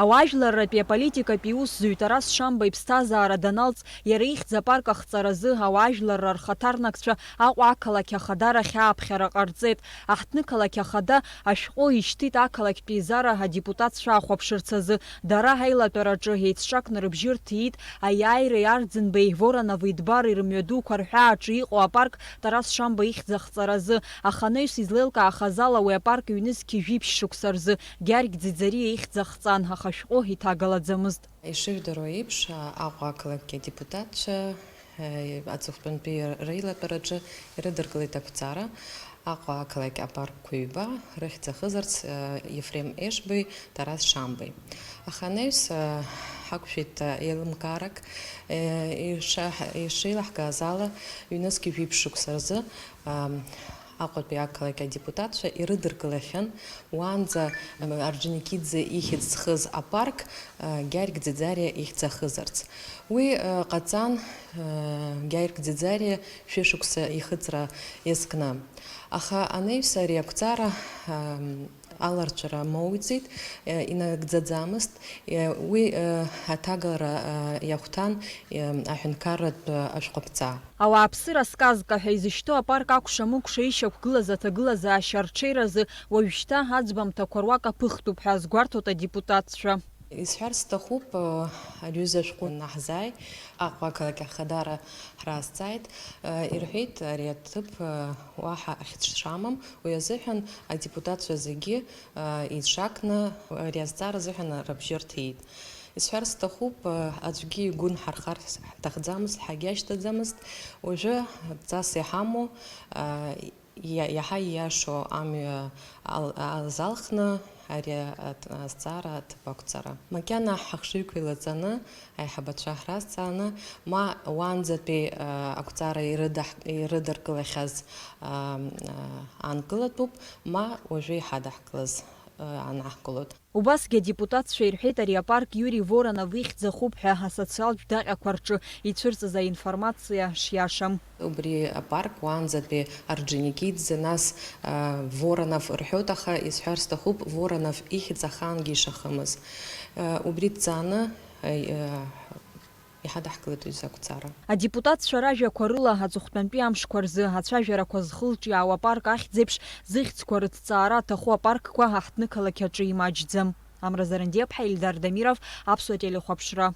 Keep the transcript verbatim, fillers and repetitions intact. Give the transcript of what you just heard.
Ауаажәларратәи аполитикатәи иусзуҩ Тарас Шамба иԥсҭазаара даналҵ, иара ихьӡ апарк ахҵаразы ауаажәларра рхаҭарнакцәа Аҟәа ақалақь ахада рахь ааԥхьара ҟарҵеит. Аҳҭнықалақь ахада ашәҟәы ишьҭит ақалақьтә еизара адепутатцәа ахәаԥшырц азы. Дара аилатәараҿы еицҿакны рыбжьы рҭиит Аиааиреи Арӡынбеи Воронови Дбари рымҩадуқәа рҳәааҿы иҟоу апарк Тарас Шамба ихьӡ ахҵаразы. Аха анаҩс излеилкаахаз ала, уи апарк ҩнызқь жәиԥшь шықәса рзы Гьаргь Ӡиӡариа ихьӡ ахҵан, аха ашәҟәы иҭагалаӡамызт. Ишыжәдыруа еиԥш, Аҟәа ақалақь адепутатцәа, э, аҵыхәтәантәи реилатәараҿы ирыдыркылеит ақәҵара, Аҟәа ақалақь апаркқәа ҩба рыхьӡ ахызарц, э, Ефрем Ешбеи, Тарас Шамбеи. Аха анаҩс, э, ҳақәшәеит, э, еилымкаарак, э, иша-, ишеилаҳкааз ала, ҩнызқь жәиԥшь шықәса рзы, э, Аҟәатәи ақалақь адепутатцәа ирыдыркылахьан уаанӡа, м, Орџьоникиӡе ихьӡ зхыз апарк, э, Гьаргь Ӡиӡариа ихьӡ ахызарц. Уи, э, ҟаҵан, э, Гьаргь Ӡиӡариа шәышықәса ихыҵра иазкны. Аха анаҩс ари ақәҵара, э, аларҵәара моуӡеит, э, инагӡаӡамызт, э, уи, э, аҭагалара, э, иахәҭан, э, аҳәынҭқарратә, э, ашәҟәаԥҵа. Ауааԥсыра сказка ҳәа изышьҭоу апарк акәша-мыкәша ишьақәгылаз аҭагылазаашьа арҽеиразы уажәшьҭа аӡбамҭақәа руак аԥыхтәуп ҳәа азгәарҭоит адепутатцәа. Исҳәарц сҭахуп, э, аҩыза ашәҟәы анаҳзааи, Аҟәа ақалақь ахадара ҳразҵааит, э, ирҳәеит, ари аҭыԥ, э, уаҳа ахьӡ шамам, уи азыҳәан адепутатцәа зегьы, э, еицҿакны ари азҵаара азыҳәан рыбжьы рҭеит. Исҳәарц сҭахуп, э, аӡәгьы игәы нҳархарц ҳҭахӡамызт, ҳагьашьҭаӡамызт. Уажәы адҵас иҳамоу, э, иа-, иаҳа ииашоу амҩа ал-, азалхны ари аҭ-, азҵаара аҭыԥ ақәҵара. Макьана ҳахшыҩқәа еилаҵаны, аиҳабацәа ҳразҵааны, ма уаанӡатәи, э, ақәҵара ирыдаҳ-, ирыдыркылахьаз, э, э, аанкылатәуп, ма уажәы иҳадаҳкылаз, э, анаҳкылоит. Убасгьы адепутатцәа ирҳәеит, ари апарк Иури Воронов ихьӡ ахуп ҳәа асоциалтә даҟьақәа рҿы ицәырҵыз аинформациа шиашам. Убри апарк уаанӡатәи Орџьоникиӡе, нас, а, Воронов рҳәоит, аха исҳәар сҭахуп, Воронов ихьӡ ахаангьы ишахымыз. А, убри дҵааны, а, а, иҳадаҳкылеит уи закәҵара. Адепутатцәа ражәақәа рыла, аҵыхәтәантәи амшқәа рзы ацәажәарақәа зхылҿиаауа апарк ахьӡеиԥш зыхьӡқәа рыҭҵаара аҭаху апаркқәа аҳҭнықалақь аҿы имаҷӡам. Амра Зарандиаԥҳа, Ельдар Дамиров, Аԥсуа телехәаԥшра.